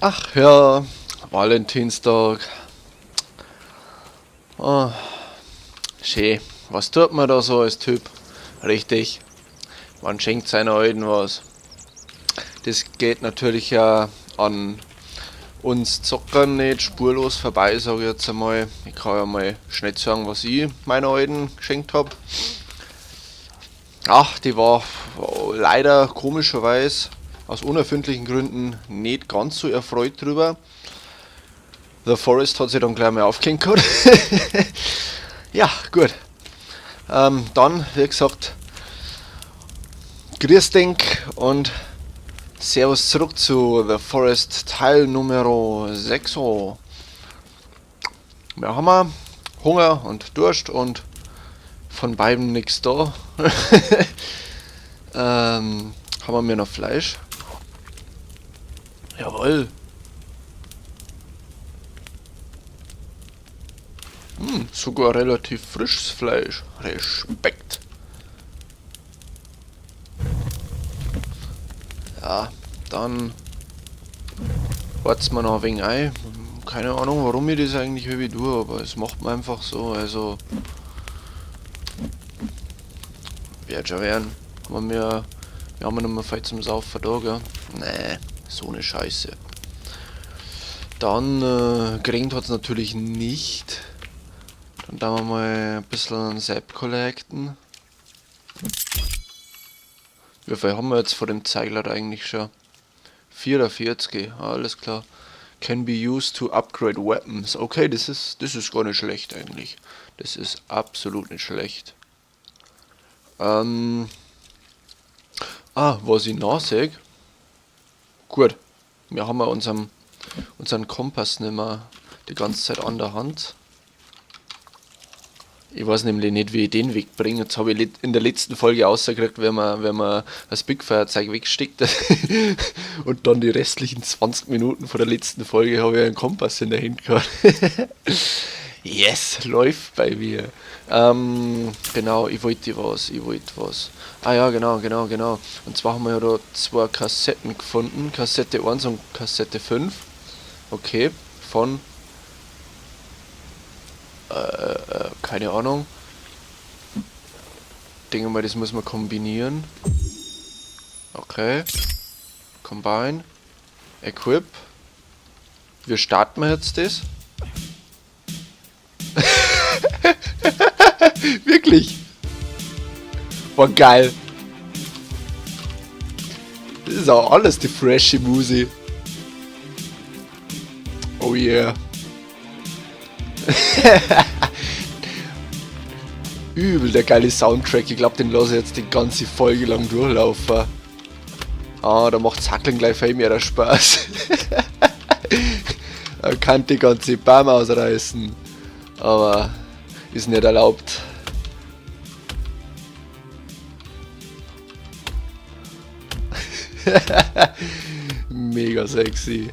Ach ja, Valentinstag. Oh, schee. Was tut man da so als Typ? Richtig, man schenkt seiner Alten was. Das geht natürlich ja an uns Zockern nicht spurlos vorbei, sage ich jetzt einmal. Ich kann ja mal schnell sagen, was ich meiner Alten geschenkt hab. Ach, die war leider komischerweise aus unerfindlichen Gründen nicht ganz so erfreut drüber. The Forest hat sich dann gleich mal aufgehängt gehabt. Ja, gut. Dann, wie gesagt, grüß dich und Servus zurück zu The Forest Teil Nummer 6. Wir haben Hunger und Durst und von beiden nix da. Haben wir noch Fleisch? Jawohl. Sogar relativ frisches Fleisch. Respekt. Ja, dann wart's mir noch ein wenig ein. Keine Ahnung, warum ich das eigentlich irgendwie tue, aber es macht man einfach so. Also wird schon werden. Haben wir, wir haben noch mal viel zum Saufen da, gell? Nee, so eine Scheiße. Dann geregnet hat's natürlich nicht. Dann da wir mal ein bisschen Sap collecten. Wie viel haben wir jetzt vor dem Zeigler eigentlich schon? 44, alles klar. Can be used to upgrade weapons. Okay, das ist gar nicht schlecht eigentlich. Das ist absolut nicht schlecht. Was ich nachsehe. Gut, wir haben ja unseren Kompass nicht mehr die ganze Zeit an der Hand. Ich weiß nämlich nicht, wie ich den wegbringe. Jetzt habe ich in der letzten Folge rausgekriegt, wenn man das Big Feuerzeug wegsteckt. Und dann die restlichen 20 Minuten von der letzten Folge habe ich einen Kompass in der Hand gehabt. Yes, läuft bei mir. Genau, ich wollte was, ich wollte was. Ah ja, genau, genau, genau. Und zwar haben wir ja da zwei Kassetten gefunden. Kassette 1 und Kassette 5. Okay, von... keine Ahnung. Denke mal, das muss man kombinieren. Okay. Combine. Equip. Wie starten wir jetzt das? Wirklich? Boah, geil. Das ist auch alles die frische Musik. Oh yeah. Übel der geile Soundtrack. Ich glaub, den lasse ich jetzt die ganze Folge lang durchlaufen. Ah, da macht's Hackeln gleich viel mehr Spaß. Da kann die ganze Baum ausreißen. Aber ist nicht erlaubt. Mega sexy.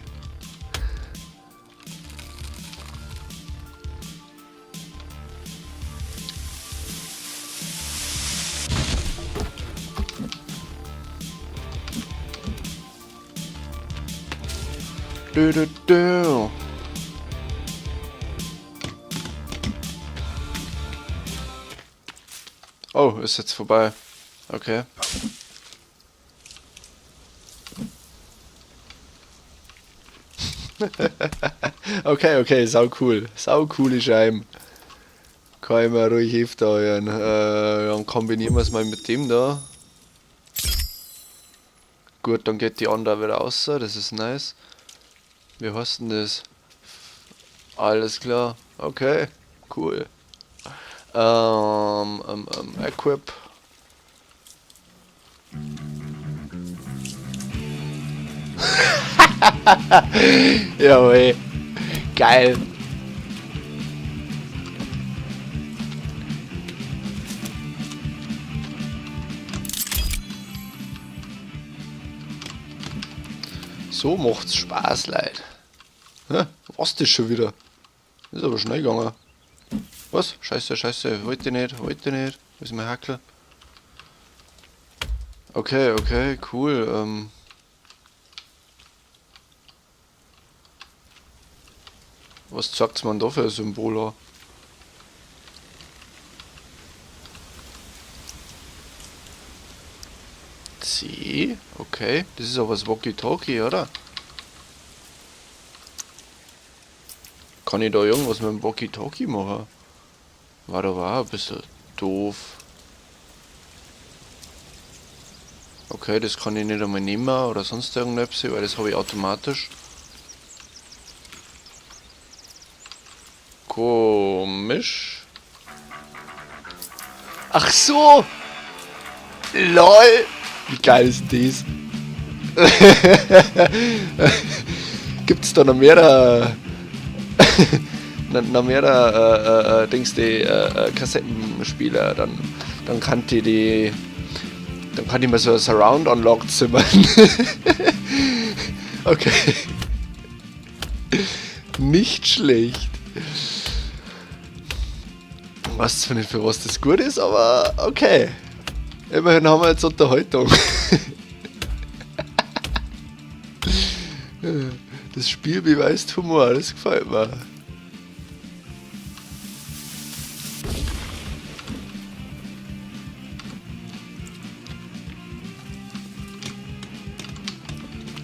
Du, du, du. Oh, ist jetzt vorbei. Okay. Okay, okay, sau cool. Sau coole Scheiben. Kann ich mir ruhig öfter hören. Dann kombinieren wir's mal mit dem da. Gut, dann geht die andere wieder raus. Das ist nice. Wie heißt denn das? Alles klar. Okay, cool. Equip. Jawohl. Geil. So macht's Spaß, Leute. Hä? Was ist das schon wieder? Ist aber schnell gegangen. Was? Scheiße, scheiße. Wollte ich nicht, wollte ich nicht. Wo ist mein Hackel? Okay, okay, cool. Was zeigt man da für ein Symbol an? C, okay. Das ist aber das Walkie-Talkie, oder? Kann ich da irgendwas mit dem Walkie-Talkie machen? War aber auch ein bisschen doof. Okay, das kann ich nicht einmal nehmen oder sonst irgendetwas, weil das habe ich automatisch. Komisch. Ach so! LOL! Wie geil ist das? Gibt's da noch mehrere, noch mehrere Dings, die Kassettenspieler? Dann kann die, die dann kann ich mir so ein Surround Unlock zimmern. Okay. Nicht schlecht. Ich weiß zwar nicht, für was das gut ist, aber okay. Immerhin haben wir jetzt Unterhaltung. Das Spiel beweist Humor, das gefällt mir.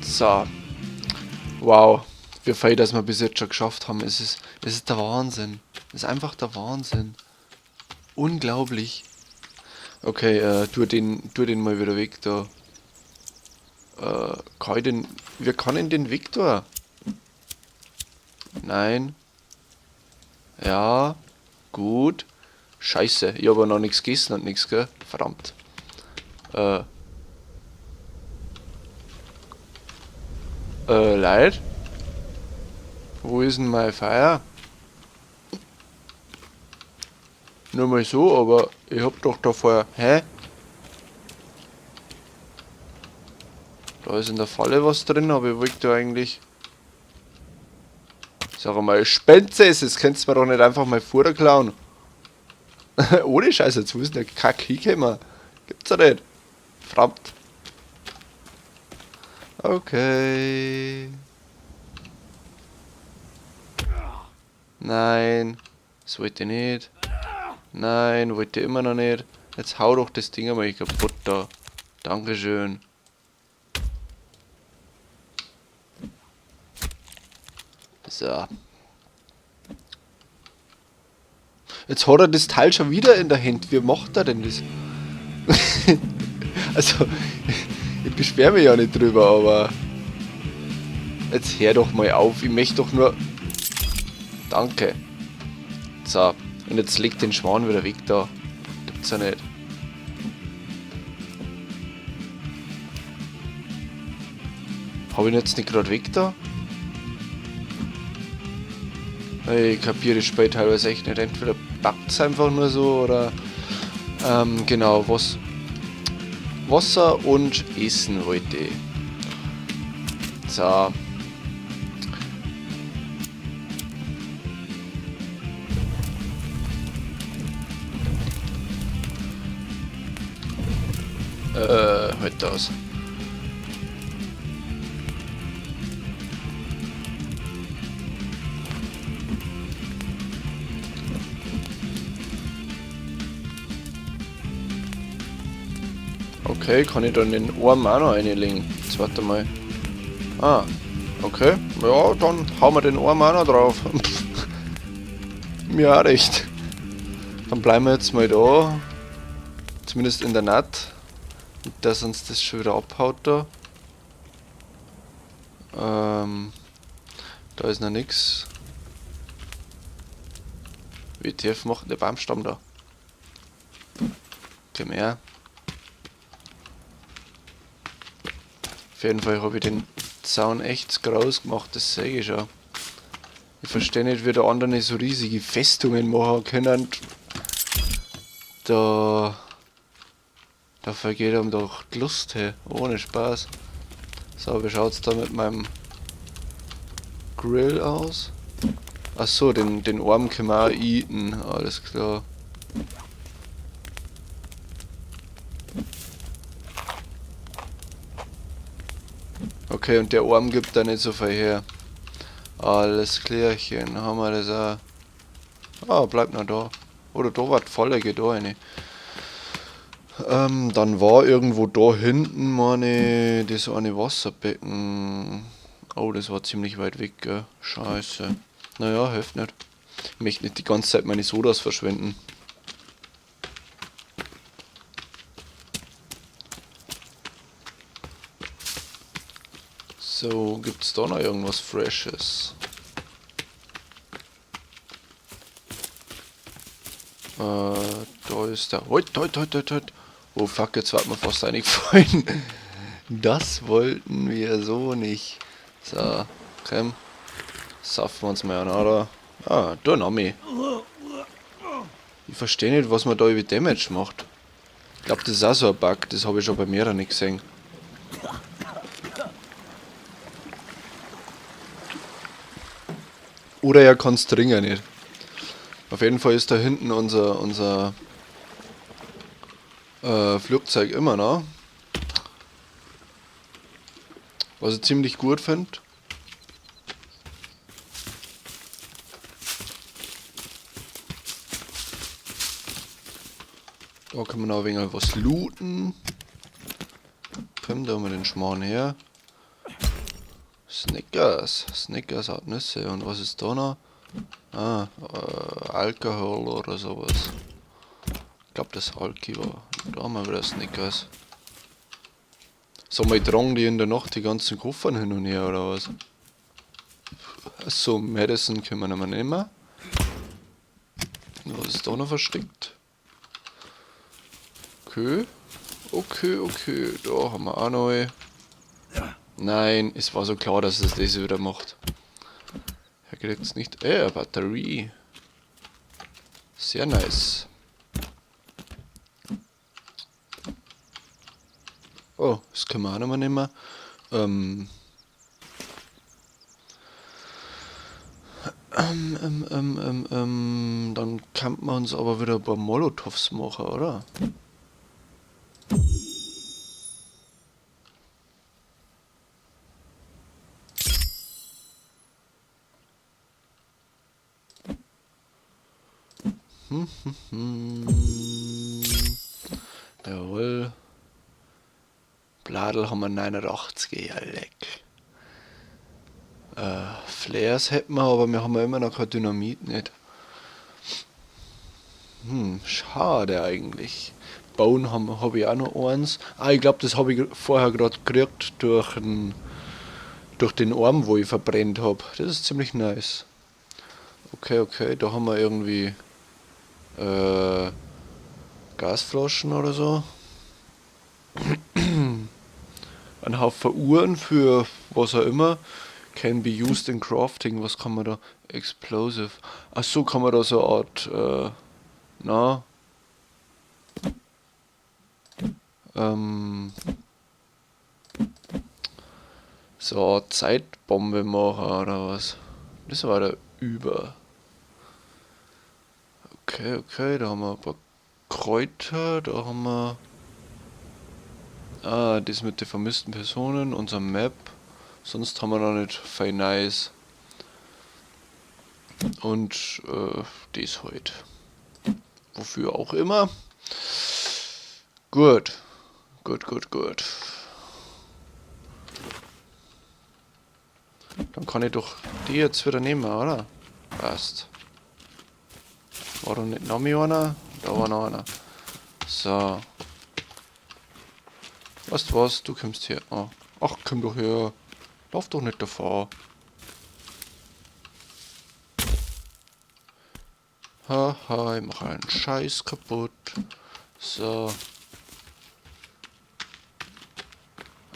So. Wow. Wie viel, dass wir bis jetzt schon geschafft haben. Es ist der Wahnsinn. Es ist einfach der Wahnsinn. Unglaublich. Okay, tu den mal wieder weg da. Kann ich den... Wir können den weg da. Nein. Ja. Gut. Scheiße, ich hab ja noch nichts gegessen und nichts, gell? Verdammt. Leute? Wo ist denn mein Feuer? Nur mal so, aber ich hab doch da vorher... Hä? Da ist in der Falle was drin, aber ich wollte da eigentlich... Sag mal, Spenze ist, das könntest du mir doch nicht einfach mal Futter klauen. Ohne Scheiße, jetzt wo ist denn der Kack hingekommen? Gibt's ja nicht. Verdammt. Okay. Nein. Das wollte ich nicht. Nein, wollte ich immer noch nicht. Jetzt hau doch das Ding einmal kaputt da. Dankeschön. So. Jetzt hat er das Teil schon wieder in der Hand. Wie macht er denn das? Also, ich beschwere mich ja nicht drüber, aber... Jetzt hör doch mal auf. Ich möchte doch nur... Danke. So. Und jetzt legt den Schwan wieder weg da. Gibt's ja nicht. Hab ich ihn jetzt nicht gerade weg da? Ich kapiere das Spiel teilweise echt nicht. Entweder bugt's einfach nur so oder... genau, was... Wasser und Essen wollte ich. So. Halt aus. Okay, kann ich dann den Arm auch noch reinlegen? Jetzt warte mal. Ah, okay. Ja, dann hauen wir den Arm auch noch drauf. Mir auch recht. Dann bleiben wir jetzt mal da. Zumindest in der Nacht. Und dass uns das schon wieder abhaut da. Da ist noch nix. WTF macht der Baumstamm da? Komm her. Auf jeden Fall habe ich den Zaun echt groß gemacht, das sehe ich schon. Ich verstehe nicht, wie da andere so riesige Festungen machen können. Da vergeht einem doch die Lust, hey. Ohne Spaß. So, wie schaut's da mit meinem Grill aus? Achso, den Arm können wir auch eaten, alles klar. Okay, und der Arm gibt da nicht so viel her. Alles klärchen. Haben wir das auch. Ah, bleibt noch da. Oder da war die Falle, geht da rein. Dann war irgendwo da hinten meine, das eine Wasserbecken. Oh, das war ziemlich weit weg, gell? Scheiße. Naja, hilft nicht. Ich möchte nicht die ganze Zeit meine Sodas verschwenden. So, gibt's da noch irgendwas Freshes? Da ist der... Halt, halt, halt, halt, halt. Oh fuck, jetzt wird mir fast eingefallen. Das wollten wir so nicht. So, komm. Saufen wir uns mal an, oder? Ah, da noch mehr. Ich verstehe nicht, was man da über Damage macht. Ich glaub, das ist auch so ein Bug, das hab ich schon bei mehreren nicht gesehen. Oder er kann's trinken nicht. Auf jeden Fall ist da hinten unser Flugzeug immer noch. Was ich ziemlich gut find. Da können wir noch ein wenig was looten. Komm, da haben wir den Schmarrn her. Snickers. Snickers hat Nüsse. Und was ist da noch? Ah, Alkohol oder sowas. Ich glaub, das Alki war. Da haben wir wieder Snickers. So, mal tragen die in der Nacht die ganzen Koffern hin und her, oder was? So, Medicine können wir nicht mehr nehmen. Was ist da noch versteckt? Okay. Okay, okay. Da haben wir auch noch eine. Nein, es war so klar, dass es das wieder macht. Er kriegt's nicht. Batterie. Sehr nice. Oh, das können wir auch nochmal nehmen. Dann kann man uns aber wieder ein paar Molotovs machen, oder? Jawohl. Bladel haben wir 89, ja leck. Flares hätten wir, aber wir haben ja immer noch kein Dynamit nicht. Schade eigentlich. Bone hab ich auch noch eins. Ah, ich glaub, das hab ich vorher grad gekriegt durch den Arm, wo ich verbrennt hab. Das ist ziemlich nice. Okay, okay, da haben wir irgendwie Gasflaschen oder so. Ein Haufen Uhren für was auch immer. Can be used in crafting. Was kann man da? Explosive. Ach so, kann man da so eine Art na? So eine Art Zeitbombe machen oder was? Das war da über. Okay, okay, da haben wir ein paar Kräuter, da haben wir... Ah, das mit den vermissten Personen, unser Map. Sonst haben wir noch nicht viel nice. Und das halt. Wofür auch immer. Gut. Gut, gut, gut. Dann kann ich doch die jetzt wieder nehmen, oder? Passt. War da nicht noch mehr einer? Da war noch einer. So. Weißt du was? Du kommst hier. Oh. Ach, komm doch her. Lauf doch nicht davor. Haha, ich mach einen Scheiß kaputt. So.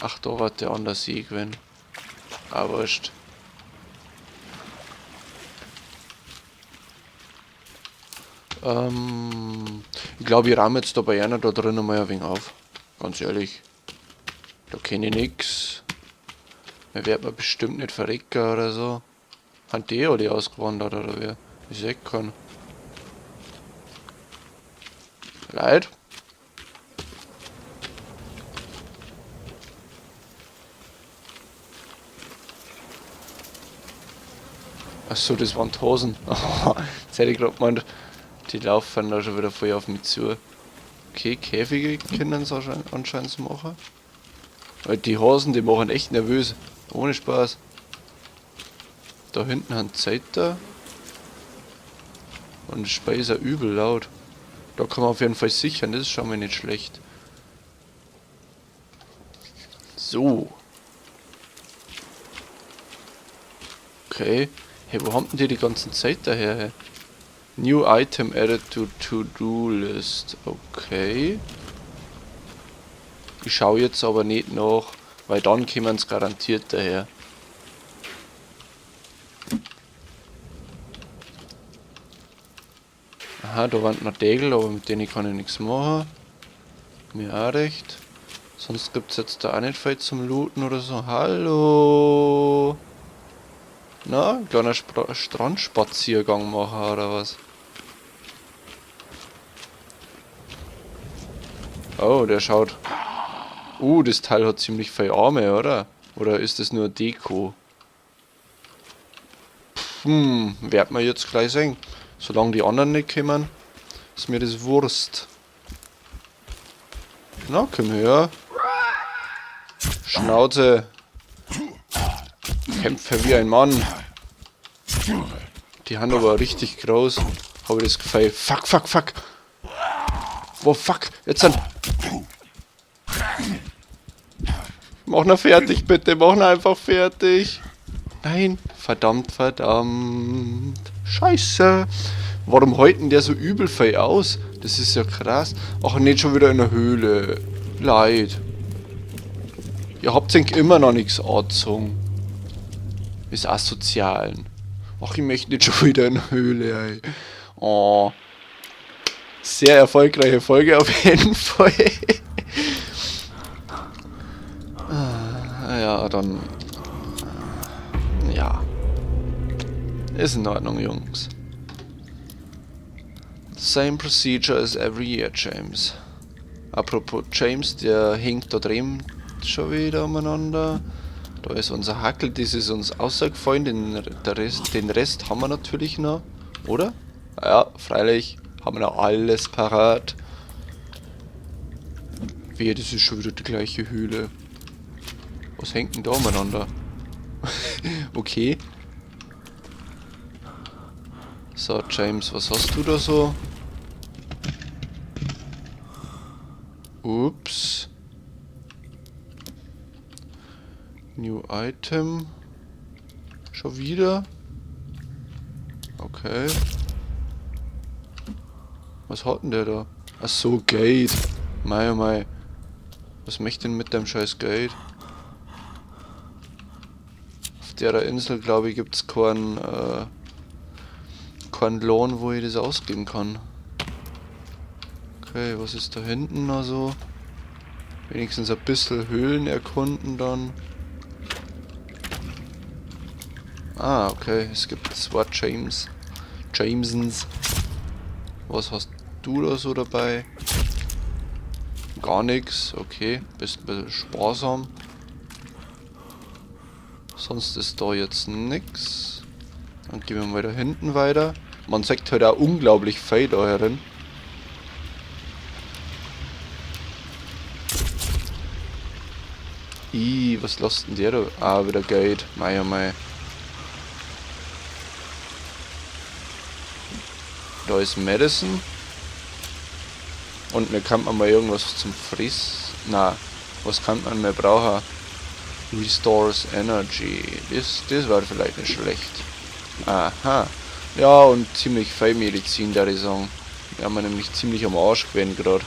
Ach, da war der andere Sieg, wenn. Ah, wurscht. Ich glaube, ich rahme jetzt da bei einer da drin einmal ein wenig auf. Ganz ehrlich. Da kenn ich nix. Da wird man bestimmt nicht verrecken oder so. Haben die alle ausgewandert oder wer? Ich seh keinen. Leid. Achso, das waren die Hosen. Jetzt hätte ich gerade gemeint, die laufen da schon wieder voll auf mich zu. Okay, Käfige können sie anscheinend machen. Weil die Hosen, die machen echt nervös. Ohne Spaß. Da hinten haben Zeiter. Und das Spiel ist ja übel laut. Da kann man auf jeden Fall sichern, das ist schon mal nicht schlecht. So. Okay. Hey, wo haben denn die die ganzen Zeit daher? Hey? New Item added to To-Do List. Okay. Ich schaue jetzt aber nicht nach, weil dann kommen sie garantiert daher. Aha, da waren noch Degel, aber mit denen kann ich nichts machen. Mir auch recht. Sonst gibt's jetzt da auch nicht viel zum Looten oder so. Hallo! Na, ein kleiner Strandspaziergang machen oder was? Oh, der schaut... Das Teil hat ziemlich viele Arme, oder? Oder ist das nur Deko? Werd man jetzt gleich sehen. Solange die anderen nicht kommen, ist mir das Wurst. Na, komm her. Schnauze. Kämpfe wie ein Mann. Die Hand aber richtig groß. Habe ich das Gefühl. Fuck, fuck, fuck. Oh, fuck. Jetzt dann. Mach noch fertig, bitte. Mach noch einfach fertig. Nein. Verdammt, verdammt. Scheiße. Warum hält denn der so übel viel aus? Das ist ja krass. Ach, nicht schon wieder in der Höhle. Leid. Ihr habt eigentlich immer noch nichts angezogen. Ist asozialen. Ach, ich möchte nicht schon wieder in der Höhle, ey. Oh. Sehr erfolgreiche Folge auf jeden Fall. Ja, dann... Ja. Ist in Ordnung, Jungs. Same procedure as every year, James. Apropos James, der hängt da drüben schon wieder umeinander. Da ist unser Hackel, das ist uns ausgefallen. Den Rest haben wir natürlich noch, oder? Ja, freilich, haben wir noch alles parat. Wehe, das ist schon wieder die gleiche Höhle. Was hängt denn da umeinander? Okay. So, James, was hast du da so? Ups. New Item. Schon wieder? Okay. Was hat denn der da? Ach so, Geld. Mei, oh mei. Was möchte denn mit dem scheiß Geld? Auf der Insel, glaube ich, gibt's keinen Lohn, wo ich das ausgeben kann. Okay, was ist da hinten noch so? Wenigstens ein bisschen Höhlen erkunden dann. Ah, okay, es gibt zwei James. Jamesons. Was hast du da so dabei? Gar nichts, okay. Bist ein bisschen sparsam. Sonst ist da jetzt nix. Dann gehen wir mal da hinten weiter. Man sieht halt auch unglaublich viel da herin. Ih, was lässt denn der da? Ah, wieder Geld. Mei, oh mei. Da ist Madison. Und mir kann man mal irgendwas zum Friss. Na, was kann man mehr brauchen? Restores Energy. Das war vielleicht nicht schlecht. Aha. Ja, und ziemlich viel Medizin, da ich sagen. Wir haben nämlich ziemlich am Arsch gewesen grad.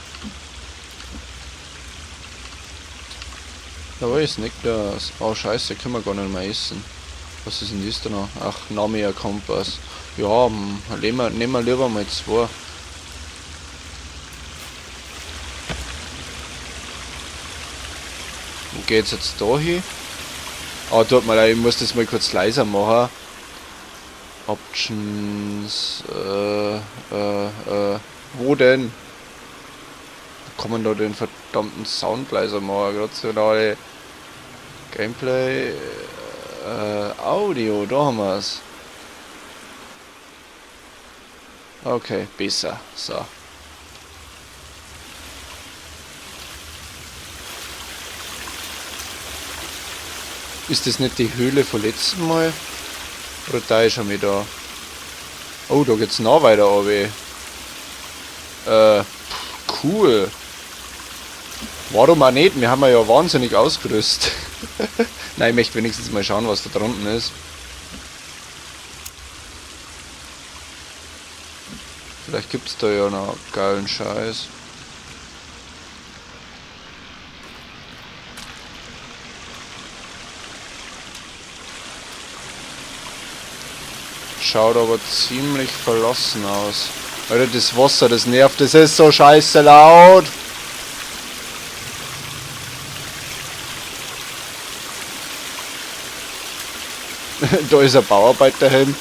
Da weiß nicht das. Oh scheiße, können wir gar nicht mehr essen. Was ist denn das da noch? Ach, Namia Kompass. Ja, nehmen wir lieber mal zwei. Wo geht's jetzt da hin? Ah, tut mir leid, ich muss das mal kurz leiser machen. Options, wo denn? Wo kann man da den verdammten Sound leiser machen? Rationale Gameplay, Audio, da haben wir's. Okay, besser. So. Ist das nicht die Höhle vom letzten Mal? Oder da ist schon wieder? Oh, da geht's noch weiter runter. Cool. Warum auch nicht? Wir haben ja wahnsinnig ausgerüstet. Nein, ich möchte wenigstens mal schauen, was da drunten ist. Vielleicht gibt's da ja noch geilen Scheiß. Schaut aber ziemlich verlassen aus. Alter, das Wasser, das nervt, das ist so scheiße laut. Da ist ein Bauarbeiterhelm.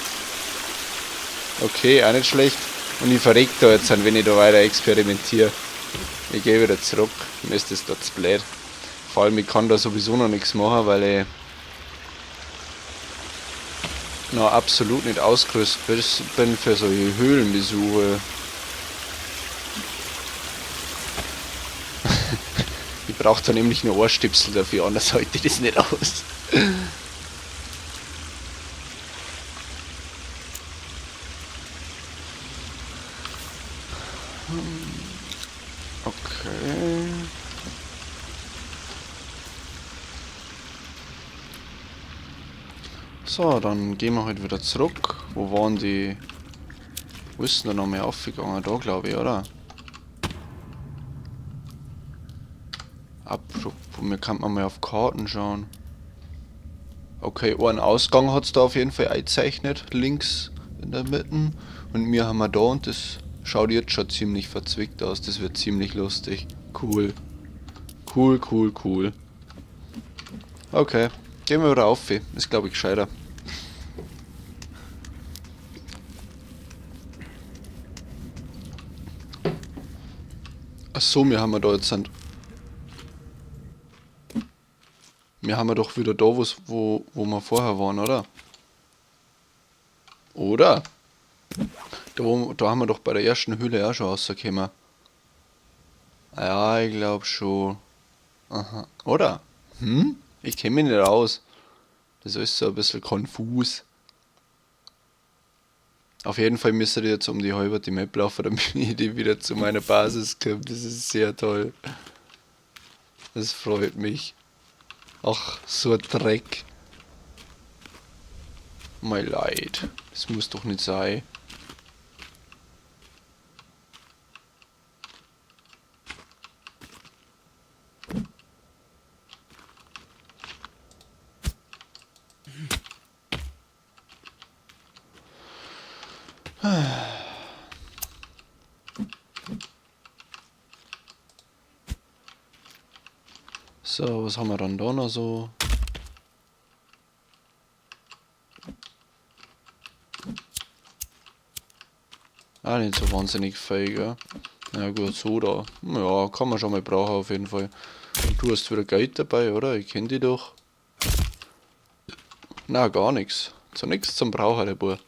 Okay, auch nicht schlecht. Und ich verreck da jetzt, wenn ich da weiter experimentiere. Ich gehe wieder zurück. Mir ist das da zu blöd. Vor allem, ich kann da sowieso noch nichts machen, weil ich noch absolut nicht ausgerüstet bin für solche Höhlenbesuche. Ich brauche da nämlich nur Ohrstöpsel dafür, anders halte ich das nicht aus. Okay. So, dann gehen wir halt wieder zurück. Wo waren die? Wo ist denn da noch mehr aufgegangen? Da, glaub ich, oder? Apropos, mir kann man mal auf Karten schauen. Okay, einen Ausgang hat's da auf jeden Fall eingezeichnet, links in der Mitte. Und wir haben wir da, und das schaut jetzt schon ziemlich verzwickt aus. Das wird ziemlich lustig. Cool. Cool, cool, cool. Okay, gehen wir wieder auf. Ist, glaub ich, gescheiter. Achso, wir haben ja da jetzt sind. Wir haben ja doch wieder da, wo wir vorher waren, oder? Oder? Da, da haben wir doch bei der ersten Höhle auch schon rausgekommen. Ja, ich glaub schon. Aha. Oder? Hm? Ich kenn mich nicht aus. Das ist so ein bisschen konfus. Auf jeden Fall müsst ihr jetzt um die halbe die Map laufen, damit ich die wieder zu meiner Basis komme. Das ist sehr toll. Das freut mich. Ach, so ein Dreck. My leid. Das muss doch nicht sein. So, was haben wir dann da noch so? Ah, nicht so wahnsinnig viel, gell? Na gut, so da. Ja, kann man schon mal brauchen auf jeden Fall. Und du hast wieder Geld dabei, oder? Ich kenn die doch. Na, gar nix. Zu nix zum Brauchen, der Bub.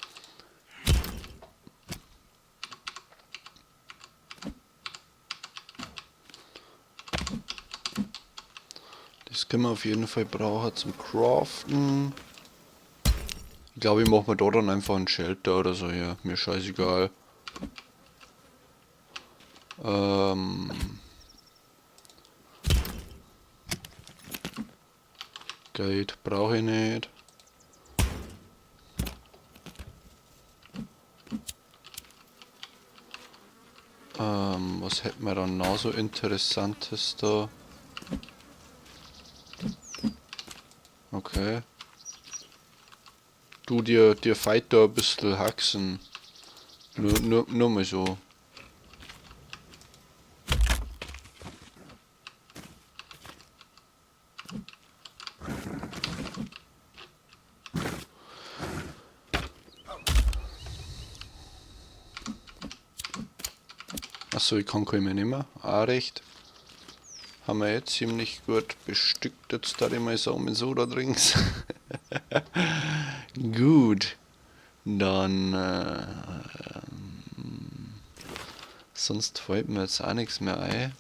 Das können wir auf jeden Fall brauchen zum Craften. Ich glaube, ich mach mir da dann einfach einen Shelter oder so her. Mir scheißegal. Geld brauche ich nicht. Was hätten wir dann noch so Interessantes da? Okay. Du, dir feit da ein bisschen Haxen. Nur mal so. Achso, ich kann keine mehr nehmen. Auch recht. Haben wir jetzt ziemlich gut bestückt, jetzt da ich mal so mit Soda drinks. Gut. Dann Sonst fällt mir jetzt auch nichts mehr ein.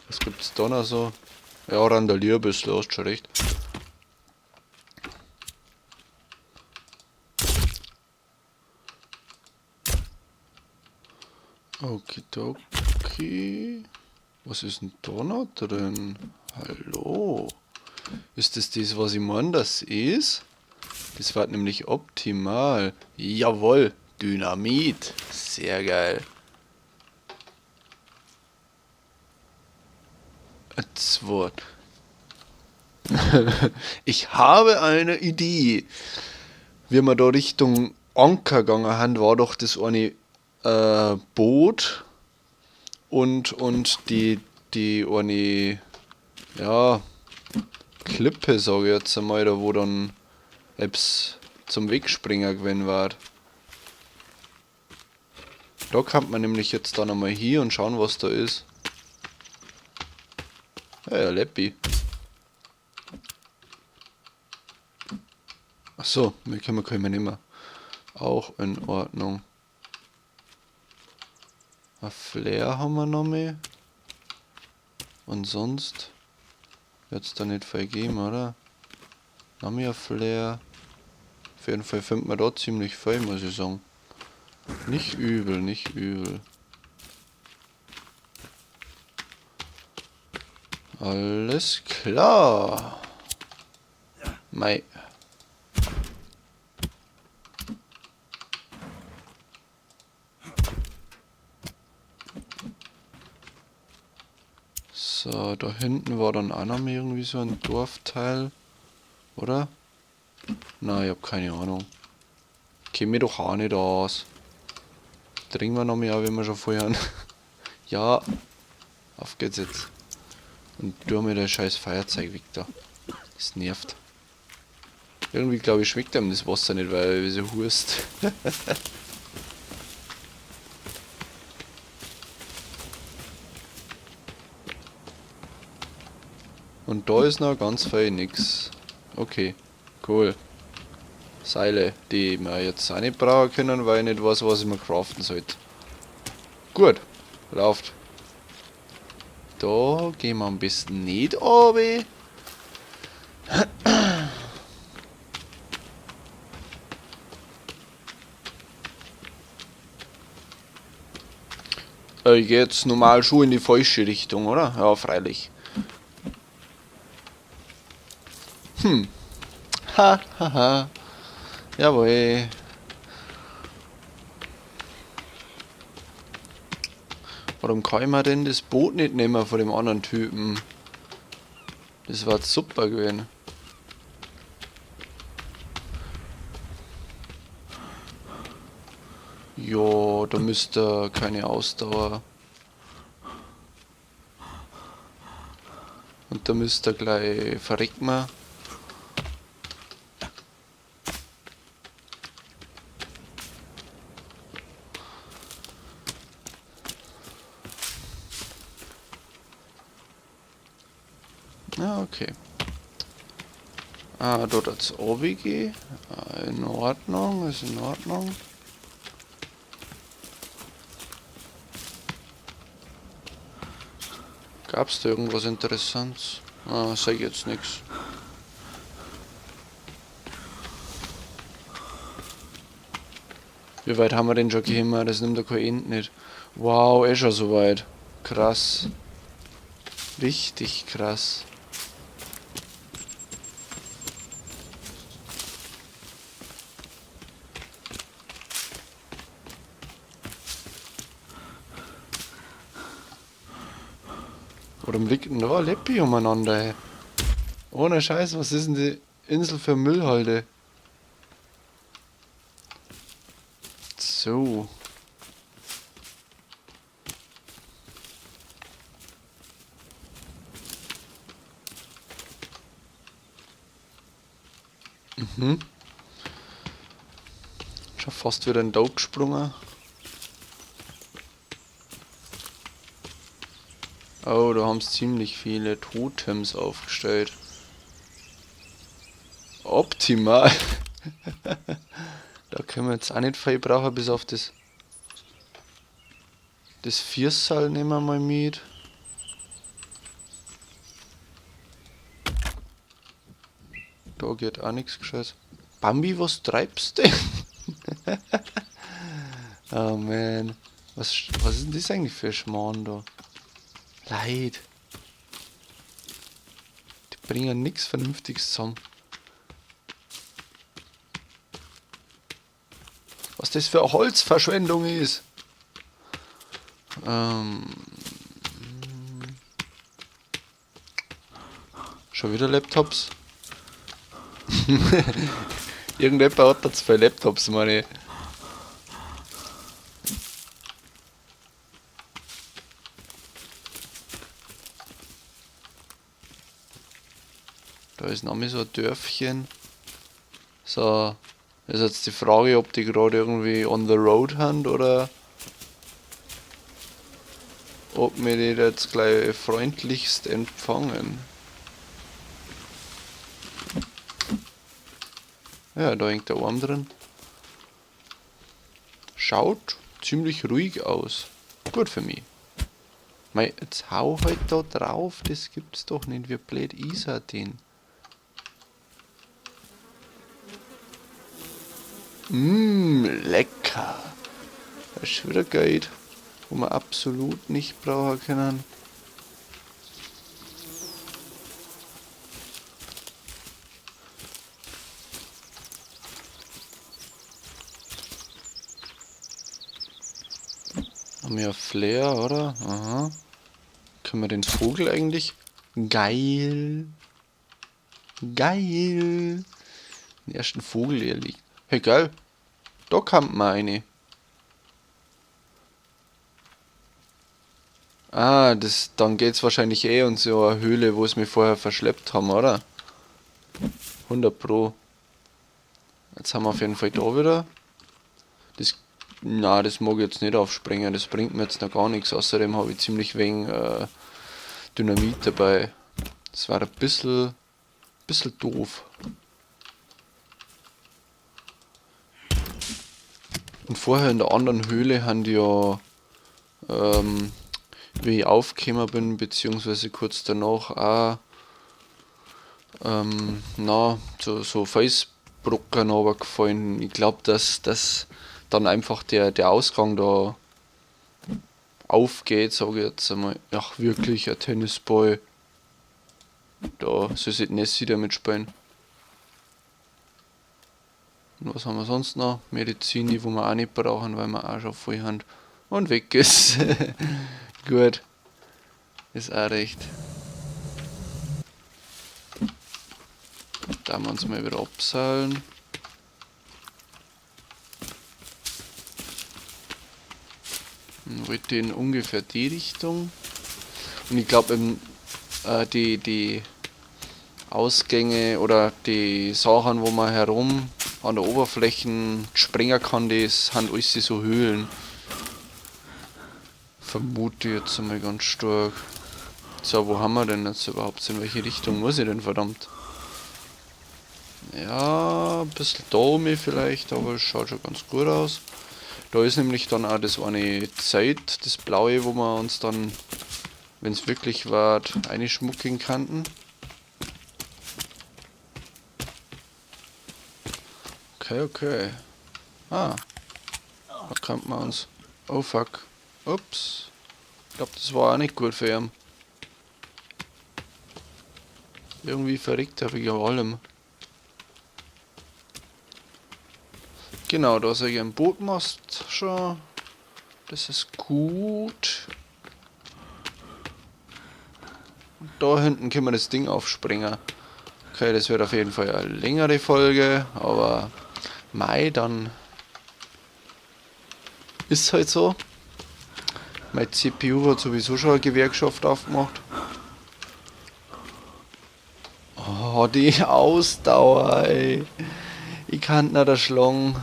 Was gibt's da noch so? Ja, randalier ein bisschen, hast schon recht. Okidoki. Was ist denn da noch drin? Hallo? Ist das das, was ich meine, das ist? Das war nämlich optimal. Jawohl, Dynamit. Sehr geil. Das Wort. Ich habe eine Idee. Wie wir da Richtung Anker gegangen haben, war doch das eine Boot und die eine, ja, Klippe, sage ich jetzt einmal, da wo dann etwas zum Wegspringer gewesen war. Da kann man nämlich jetzt dann einmal hier und schauen, was da ist. Ja, ja, Leppi. Achso, wir können wir nicht mehr. Auch in Ordnung. Ein Flare haben wir noch mehr. Und sonst wird's da nicht viel geben, oder? Noch mehr Flare. Auf jeden Fall findet man da ziemlich viel, muss ich sagen. Nicht übel, nicht übel. Alles klar. Mei. So, da hinten war dann auch noch mal irgendwie so ein Dorfteil, oder? Nein, ich hab keine Ahnung. Kenn mich doch auch nicht aus. Trinken wir noch mehr, wenn wir schon vorher. Ja, auf geht's jetzt. Und tu mir das scheiß Feuerzeug weg da. Das nervt. Irgendwie, glaube ich, schmeckt einem das Wasser nicht, weil er so hust. Und da ist noch ganz viel nix. Okay, cool. Seile, die wir jetzt auch nicht brauchen können, weil ich nicht weiß, was ich mir craften sollte. Gut, läuft. Da gehen wir am besten nicht runter. Ich geh jetzt normal schon in die falsche Richtung, oder? Ja, freilich. Ha, ha, ha. Jawohl. Warum kann ich mir denn das Boot nicht nehmen von dem anderen Typen? Das war super gewesen. Jo, da müsste keine Ausdauer. Und da müsste gleich verrecken. Ja, okay. Ah, dort hat's OBG. Ah, in Ordnung, ist in Ordnung. Gab's da irgendwas Interessantes? Ah, sag ich jetzt nix. Wie weit haben wir denn schon gekommen? Das nimmt doch kein Ende nicht. Wow, eh schon so weit. Krass. Richtig krass. Warum liegt denn da ein Leppi umeinander, ey? Ohne Scheiß, was ist denn die Insel für Müllhalde? So. Mhm. Schon fast wieder in den Tod gesprungen. Oh, da haben's ziemlich viele Totems aufgestellt. Optimal. Da können wir jetzt auch nicht viel brauchen, bis auf das. Das Viersaal nehmen wir mal mit. Da geht auch nichts Gescheites. Bambi, was treibst du denn? Oh man. Was ist denn das eigentlich für ein Schmarrn da? Leid. Die bringen nix Vernünftiges zusammen. Was das für eine Holzverschwendung ist. Schon wieder Laptops? Irgendjemand hat da 2 Laptops, meine ich. Da ist noch mal so ein Dörfchen. So, ist jetzt die Frage, ob die gerade irgendwie on the road sind oder ob wir die jetzt gleich freundlichst empfangen. Ja, da hängt der Arm drin. Schaut ziemlich ruhig aus. Gut für mich. Mei, jetzt hau halt da drauf, das gibt's doch nicht. Wie blöd ist er denn? Lecker. Das ist wieder Geld, wo wir absolut nicht brauchen können. Haben wir Flair, oder? Aha. Können wir den Vogel eigentlich? Geil. Geil. Den ersten Vogel erlegt. Hey, geil. Da kommt mal eine. Ah, dann geht's wahrscheinlich eh in so eine Höhle, wo es mir vorher verschleppt haben, oder? 100 Pro. Jetzt haben wir auf jeden Fall da wieder. Das, na, das mag ich jetzt nicht aufspringen, das bringt mir jetzt noch gar nichts. Außerdem habe ich ziemlich wenig Dynamit dabei. Das war ein bisschen doof. Und vorher in der anderen Höhle haben die ja, wie ich aufgekommen bin, beziehungsweise kurz danach auch na, so, so Felsbrocken runtergefallen. Ich glaub, dass dann einfach der Ausgang da aufgeht, sag ich jetzt einmal. Ach, wirklich, ein Tennisball. Da soll sich Nessie damit spielen. Und was haben wir sonst noch? Medizin, die wo wir auch nicht brauchen, weil wir auch schon voll haben. Und weg ist. Gut. Ist auch recht. Da haben wir uns mal wieder abseilen. Dann wollte ich in ungefähr die Richtung. Und ich glaub, eben die Ausgänge oder die Sachen, wo man herum an der Oberfläche springen kann, das sind alles so Höhlen. Vermute ich jetzt einmal ganz stark. So, wo haben wir denn jetzt überhaupt? In welche Richtung muss ich denn, verdammt? Ja, ein bisschen da um mich vielleicht, aber es schaut schon ganz gut aus. Da ist nämlich dann auch das eine Zeit, das blaue, wo wir uns dann, wenn's wirklich war, einschmucken könnten. Okay, okay. Ah. Da könnte man uns... Oh fuck. Ups. Ich glaub, das war auch nicht gut für ihn. Irgendwie verrückt hab ich ja allem. Genau, da sehe ich einen Bootmast schon. Das ist gut. Und da hinten können wir das Ding aufspringen. Okay, das wird auf jeden Fall eine längere Folge, aber mei, dann ist halt so. Mein CPU hat sowieso schon eine Gewerkschaft aufgemacht. Oh, die Ausdauer, ey. Ich kann nicht erschlagen.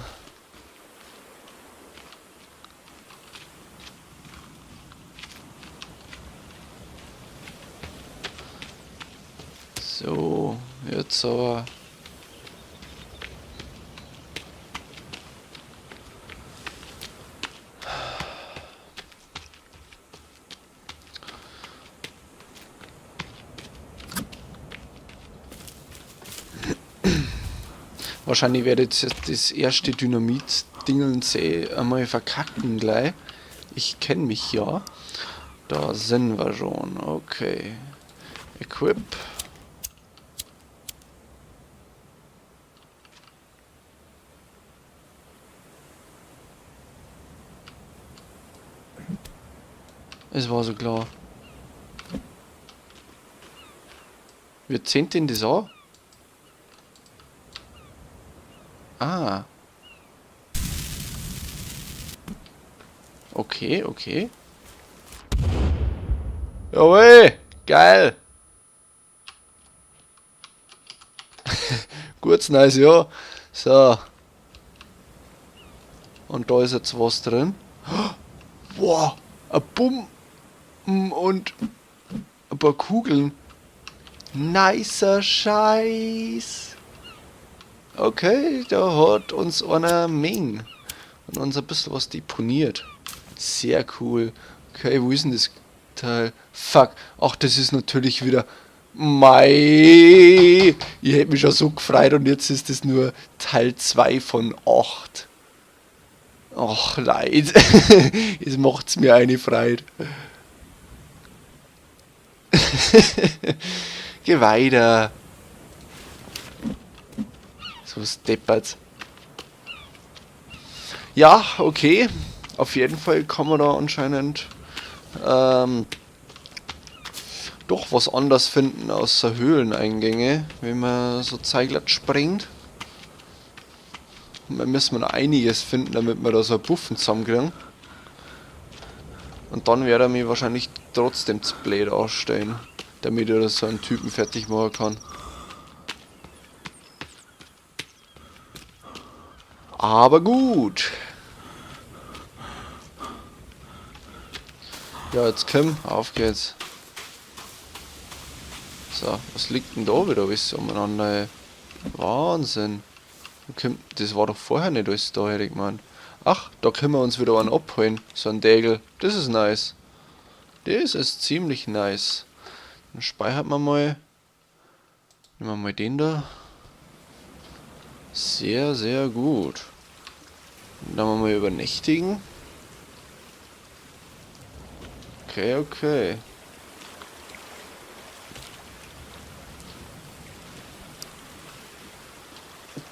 So, jetzt aber. Wahrscheinlich werde ich jetzt das erste Dynamit-Dingeln einmal verkacken gleich. Ich kenne mich ja. Da sind wir schon. Okay. Equip. Es war so klar. Wie zählt denn das an? Ah. Okay, okay. Jawohl! Geil! Gut, nice, ja. So. Und da ist jetzt was drin. Boah! Ein Bumm! Und ein paar Kugeln. Nicer Scheiß. Okay, da hat uns einer Meng und uns ein bisschen was deponiert. Sehr cool. Okay, wo ist denn das Teil? Fuck. Ach, das ist natürlich wieder... Mei! Ich hätte mich schon so gefreut und jetzt ist das nur Teil 2 von 8. Ach, leid. Jetzt macht's mir eine Freude. Geh weiter. So steppert. Ja, okay. Auf jeden Fall kann man da anscheinend doch was anders finden außer Höhleneingänge, wenn man so zeiglatt springt. Und dann müssen wir noch einiges finden, damit wir da so einen Buffen zusammenkriegen. Und dann werde ich mich wahrscheinlich trotzdem zu blöd anstellen, damit ich da so einen Typen fertig machen kann. Aber gut. Ja, jetzt komm, auf geht's. So, was liegt denn da wieder alles umeinander, ey? Wahnsinn. Okay, das war doch vorher nicht alles da, hätte ich gemeint. Ach, da können wir uns wieder einen abholen. So einen Degel. Das ist nice. Das ist ziemlich nice. Dann speichert man mal. Nehmen wir mal den da. Sehr, sehr gut. Dann wollen wir mal übernächtigen. Okay, okay.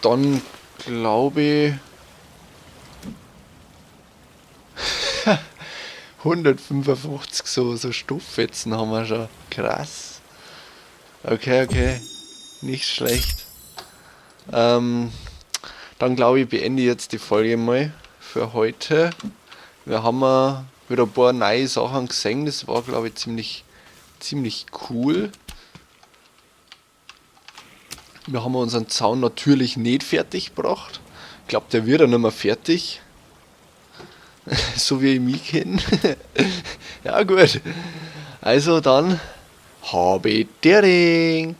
Dann glaube ich 155 so Stofffetzen haben wir schon. Krass. Okay, okay. Nicht schlecht. Dann glaube ich, beende ich jetzt die Folge mal für heute. Wir haben wieder ein paar neue Sachen gesehen. Das war, glaube ich, ziemlich, ziemlich cool. Wir haben unseren Zaun natürlich nicht fertig gebracht. Ich glaub, der wird ja nicht mehr fertig. So wie ich mich kenn. Ja gut. Also dann, habe Dering.